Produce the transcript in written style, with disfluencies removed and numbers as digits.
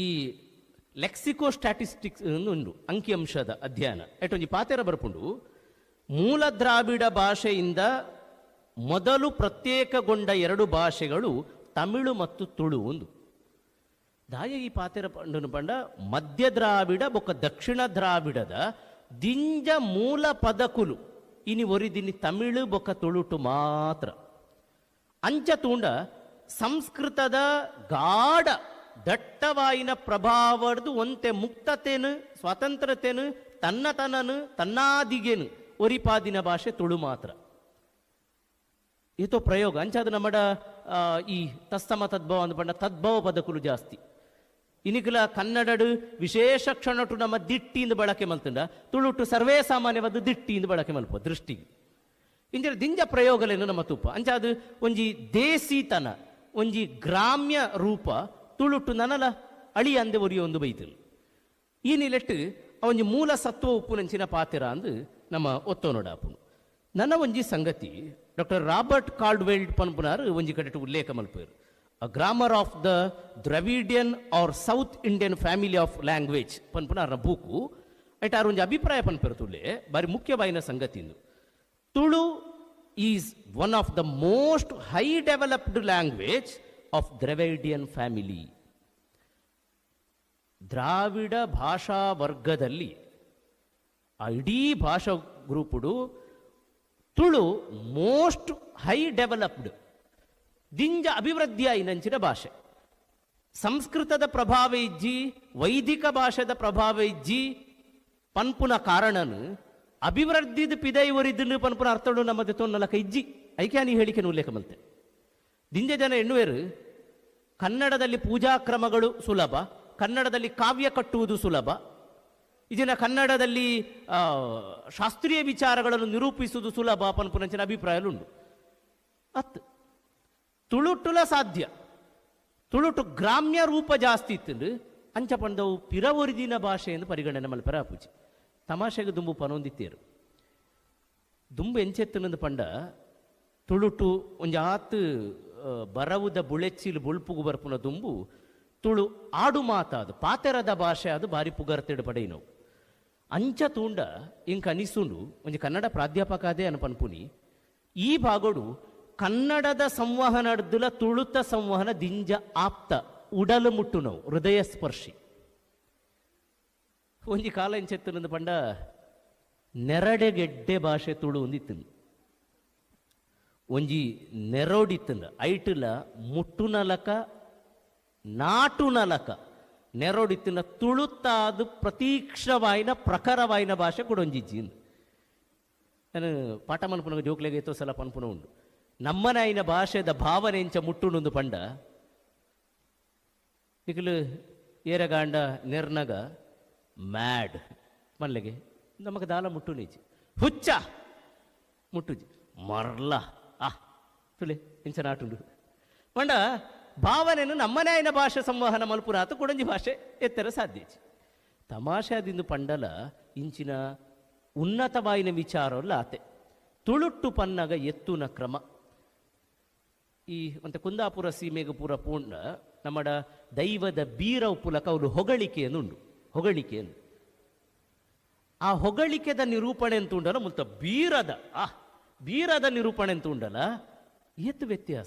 ಈ ಲೆಕ್ಸಿಕೋ ಸ್ಟ್ಯಾಟಿಸ್ಟಿಕ್ಸ್ ಉಂಡು, ಅಂಕಿಅಂಶದ ಅಧ್ಯಯನ. ಎಟೊಂಜಿ ಪಾತೆರ ಬರ್ಪುಂಡು, ಮೂಲ ದ್ರಾವಿಡ ಭಾಷೆಯಿಂದ ಮೊದಲು ಪ್ರತ್ಯೇಕಗೊಂಡ ಎರಡು ಭಾಷೆಗಳು ತಮಿಳು ಮತ್ತು ತುಳು ಒಂದು. ದಾಯ ಈ ಪಾತೆರ ಪಂಡನು ಪಂಡ, ಮಧ್ಯ ದ್ರಾವಿಡ ಬೊಕ್ಕ ದಕ್ಷಿಣ ದ್ರಾವಿಡದ ದಿಂಜ ಮೂಲ ಪದಕುಲು ಇನಿ ಒರಿದಿನಿ ತಮಿಳು ಬೊಕ್ಕ ತುಳುಟು ಮಾತ್ರ. ಅಂಚ ತೂಂಡ ಸಂಸ್ಕೃತದ ಗಾಢ ದಟ್ಟವಾಯಿನ ಪ್ರಭಾವಡ್ದು ಒಂತೆ ಮುಕ್ತತೆನು ಸ್ವಾತಂತ್ರ್ಯತೆನು ತನ್ನತನನು ತನ್ನಾದಿಗೆನು ಒರಿಪಾದಿನ ಭಾಷೆ ತುಳು ಮಾತ್ರ. ಏತೋ ಪ್ರಯೋಗ ಅಂಚಾದ ನಮ್ಮಡ ಈ ತತ್ಸಮ ತದ್ಭವ ಅಂದ್ ಪಂಡ ತದ್ಭವ ಪದಕುಲು ಜಾಸ್ತಿ. ಇನಿಕಲ ಕನ್ನಡಡು ವಿಶೇಷ ಕ್ಷಣಟು ನಮ್ಮ ದಿಟ್ಟಿಂದ ಬಳಕೆ ಮಲ್ತುಂಡ, ತುಳುಟು ಸರ್ವೇ ಸಾಮಾನ್ಯವಾದ ದಿಟ್ಟಿಂದ ಬಳಕೆ ಮಲ್ಪ ದೃಷ್ಟಿ. ಇಂಜರ ದಿಂಜ ಪ್ರಯೋಗಲೇನು ನಮ್ಮ ತುಪ್ಪ. ಅಂಚಾದ ಒಂಜಿ ದೇಸಿತನ ಒಂಜಿ ಗ್ರಾಮ್ಯ ರೂಪ ತುಳುಟು ನನಲ ಅಳಿ ಅಂದೆ ಒರಿಯೊಂದು ಬೈತು. ಈ ನಿಲೆಟ್ಟು ಒಂಜಿ ಮೂಲ ಸತ್ವ ಉಪ್ಪುನಂಚಿನ ಪಾತೆರ ಅಂದು ನಮ್ಮ ಒತ್ತೋನೊಡಾಪುನು. ನನ್ನ ಒಂಜಿ ಸಂಗತಿ ಡಾಕ್ಟರ್ ರಾಬರ್ಟ್ ಕಾಲ್ಡ್ವೆಲ್ಡ್ ಪನ್ಪುನಾರು ಒಂಜಿ ಕಡೆಟು ಉಲ್ಲೇಖ ಮಲ್ಪೇರು. A grammar of the Dravidian or South Indian family of language ಪನ್ಪುನಾರನ book. ಐಟ್ ಒಂಜಿ ಅಭಿಪ್ರಾಯ ಪನ್ಪೇರು ತುಳ್ಳೆ ಬಾರಿ ಮುಖ್ಯವಾಯಿನ ಸಂಗತಿ. Tulu is one of the most high developed language of Dravidian family. Dravida ಭಾಷಾ ವರ್ಗದಲ್ಲಿ ಆ ಇಡೀ ಭಾಷಾ ಗ್ರೂಪುಡು ತುಳು most high developed, ದಿಂಜ ಅಭಿವೃದ್ಧಿ ಆಯಿನಂಚಿನ ಭಾಷೆ. ಸಂಸ್ಕೃತದ ಪ್ರಭಾವ ಇಜ್ಜಿ, ವೈದಿಕ ಭಾಷೆದ ಪ್ರಭಾವ ಇಜ್ಜಿ ಪನ್ಪುನ ಕಾರಣನು ಅಭಿವೃದ್ಧಿದ ಪಿದೈ ಒರಿದನ್ನು ಪನ್ಪುನ ಅರ್ಥಡು ನಮ್ಮದೆ ತೊನ್ನಲಕ ಇಜ್ಜಿ. ಐಕ್ಯಾ ನೀ ಹೇಳಿಕೆ ಉಲ್ಲೇಖ ಮಲ್ತೆ. ದಿಂಜ ಜನ ಎಣ್ಣುವೇರು ಕನ್ನಡದಲ್ಲಿ ಪೂಜಾ ಕ್ರಮಗಳು ಸುಲಭ, ಕನ್ನಡದಲ್ಲಿ ಕಾವ್ಯ ಕಟ್ಟುವುದು ಸುಲಭ, ಇದನ್ನ ಕನ್ನಡದಲ್ಲಿ ಶಾಸ್ತ್ರೀಯ ವಿಚಾರಗಳನ್ನು ನಿರೂಪಿಸುವುದು ಸುಲಭ ಪನ್ಪುನಂಚಿನ ಅಭಿಪ್ರಾಯಲುಂಡು. ಅತ್ ತುಳುಟುಲ ಸಾಧ್ಯ, ತುಳುಟು ಗ್ರಾಮ್ಯ ರೂಪ ಜಾಸ್ತಿ ಇತ್ತು. ಅಂಚ ಪಂಡವು ಪಿರವೊರಿದಿನ ಭಾಷೆ ಎಂದು ಪರಿಗಣನೆ ಮಲ್ಪರ ಆಪುಜಿ. ತಮಾಷೆಗೆ ದುಂಬು ಪನೊಂದಿತ್ತೇರು ದುಂಬು ಎಂಚೆತ್ತನಂದು ಪಂಡ ತುಳುಟು ಒಂಜಿ ಆತ್ ಬರವುದ ಬುಳೆಚ್ಚಿಲು ಬುಳ್ಪುಗು ಬರ್ಪುನ ದುಂಬು ತುಳು ಆಡು ಮಾತಾದು ಪಾತೆರದ ಭಾಷೆ ಅದು ಬಾರಿ ಪುಗರ್ತೆಡು ಪಡೆಯಿನವು. ಅಂಚ ತೂಂಡ ಇಂಕ ಅನಿಸುಂಡು ಒಂಜಿ ಕನ್ನಡ ಪ್ರಾಧ್ಯಾಪಕ ಅದೇ ಅನ್ ಪನ್ಪುನಿ. ಈ ಭಾಗೋಡು ಕನ್ನಡದ ಸಂವಹನಡ್ದುಲ ತುಳುತ ಸಂವಹನ ದಿಂಜ ಆಪ್ತ ಉಡಲು ಮುಟ್ಟುನವು ಹೃದಯ ಸ್ಪರ್ಶಿ. ಒಂಜಿ ಕಾಲ ಎಂಚೆತ್ತನಂದು ಪಂಡ ನೆರಡೆಗೆಡ್ಡೆ ಭಾಷೆ ತುಳು ಒಂದಿತ್ತು. ಒಂಜಿ ನೆರೋಡಿತ್ತಂದ ಐಟುಲ ಮುಟ್ಟುನಲಕ ನಾಟುನಲಕ ನೆರೋಡಿತ್ತಿನ ತುಳುತ್ತಾದು ಪ್ರತೀಕ್ಷವಾಯಿನ ಪ್ರಖರವಾಯಿನ ಭಾಷೆ ಕೊಡೊಂಜಿಜ್ಜಿ. ನಾನು ಪಾಠ ಮನ್ಪುನ ಜೋಕ್ಲೆಗೆ ಎತ್ತೋ ಸಲ ಪನ್ಪುನ ಉಂಡು. ನಮ್ಮನಾಯಿನ ಭಾಷೆದ ಭಾವನೆ ಎಂಚ ಮುಟ್ಟುನೊಂದು ಪಂಡ ನಿಕಲು ಏರಗಾಂಡ ನೆರ್ನಗ ಮ್ಯಾಡ್ ಮಲ್ಲೆಗೆ ನಮಗೆ ದಾಲ ಮುಟ್ಟು ನೀಚಿ ಹುಚ್ಚ ಮುಟ್ಟುಜಿ ಮರ್ಲ ಆ ತುಲೆ ಇಂಚ ನಾಟುಂಡು ಪಂಡ ಭಾವನೆಯನ್ನು ನಮ್ಮನಾಯಿನ ಭಾಷೆ ಸಂವಹನ ಮಲ್ಪುನಾತು ಕೊಡಂಜಿ ಭಾಷೆ ಎತ್ತರ ಸಾಧ್ಯ. ತಮಾಷಾದಿಂದ ಪಂಡಲ ಇಂಚಿನ ಉನ್ನತವಾಯಿನ ವಿಚಾರವಲ್ಲ ಆತೆ ತುಳುಟ್ಟು ಪನ್ನಗ ಎತ್ತುನ ಕ್ರಮ. ಈ ಮತ್ತೆ ಕುಂದಾಪುರ ಸೀಮೆಗೆ ಪೂರ ಪೂಂಡ ನಮ್ಮಡ ದೈವದ ಬೀರವು ಪುಲಕ ಅವರು ಹೊಗಳಿಕೆಯನ್ನು ಉಂಡು. ಹೊಗಳಿಕೆಯನ್ನು ಆ ಹೊಗಳಿಕೆದ ನಿರೂಪಣೆ ಅಂತ ಉಂಡಲ್ಲ ಮುಲ್ತ ಬೀರದ ಬೀರದ ನಿರೂಪಣೆ ಅಂತ ಉಂಡಲ್ಲ ಏತು ವ್ಯತ್ಯಾಸ.